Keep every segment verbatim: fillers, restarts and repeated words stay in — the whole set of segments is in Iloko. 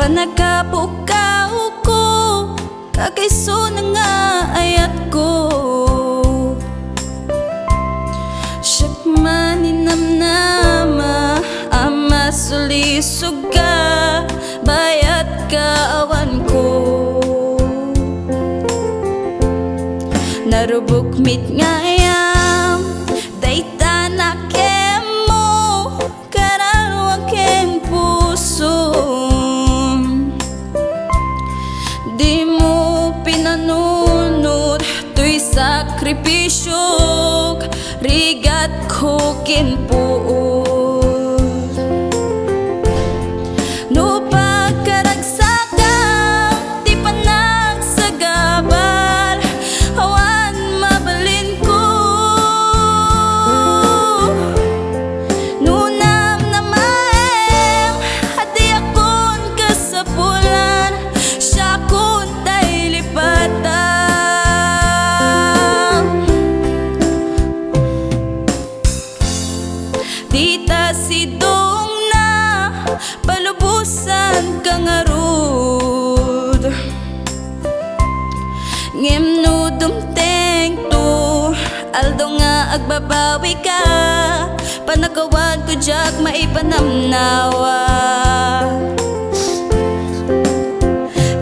Nakapukawko, kakaisuna nga ayatko. Siak maninamnama a masulisog ka, bayat ka awanko. Narubok met gayam dayta nakemmo, kararua ken pusom. Dimo pinanunot toy sakripisiok, rigatko ken puot. No pagkaragsakam ti panagsagabal, awan mabalinko. No namnamaem a diakon kasapulan, siakon tay lipatam. Dita sidongna, palubosanka ngarud. Ngem no dumtengto aldaw nga agbabawika, panakawanko diak maipanamnawa.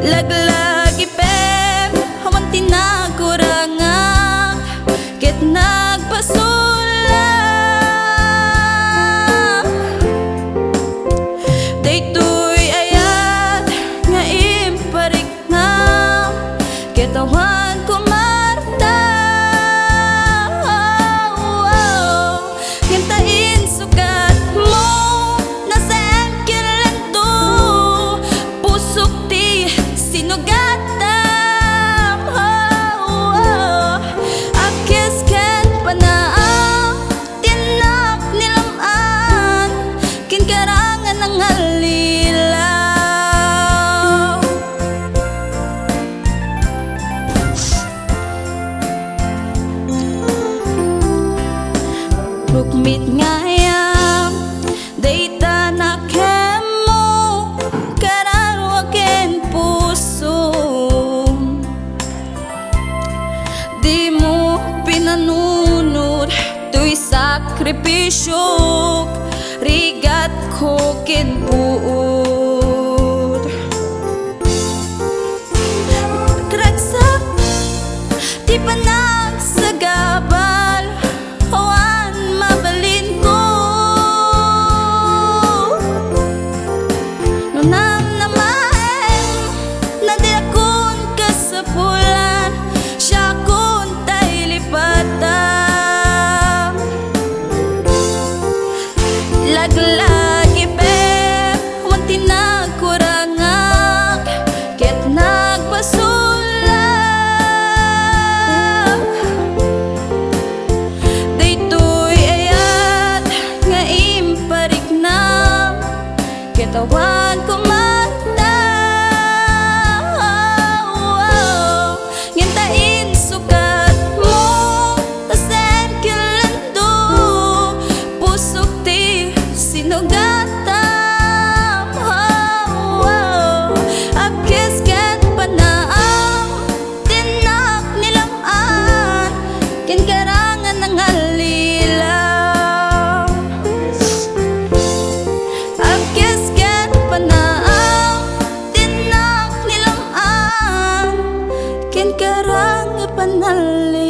Laglagipem, awan ti nakurangak, ket nagpasulak. Daytoy ayat nga impariknam, ket awan kumarta. Ngem ta insukatmo, nasem ken lando, pusok ti sinugatam. Akkis ken panaam, ti innak ni lam-an, ken karang a nangallilaw. Rukmit nga ayam, dayta nakemmo, kararua ken pusom. Dimo pinanunot toy sakripisiok, rigatko ken puot. Ragsak ti panagsagabal, awan mabalinko. No namnamaem a diakon kasapulan, siakon tay lipatam. Laglagipem, awan ti nakurangak, ket nagpasulak. Daytoy ayat nga impariknam, ket awan kumarta. Ngem ta insukatmo, ta saan ket lando, pusok ti sinugatam. Akkis ket panaam, ti innak ni lam-an, ken karang a nangallilaw. Akkis ket panaam, ti innak ni lam-an, ken karang a panallilaw.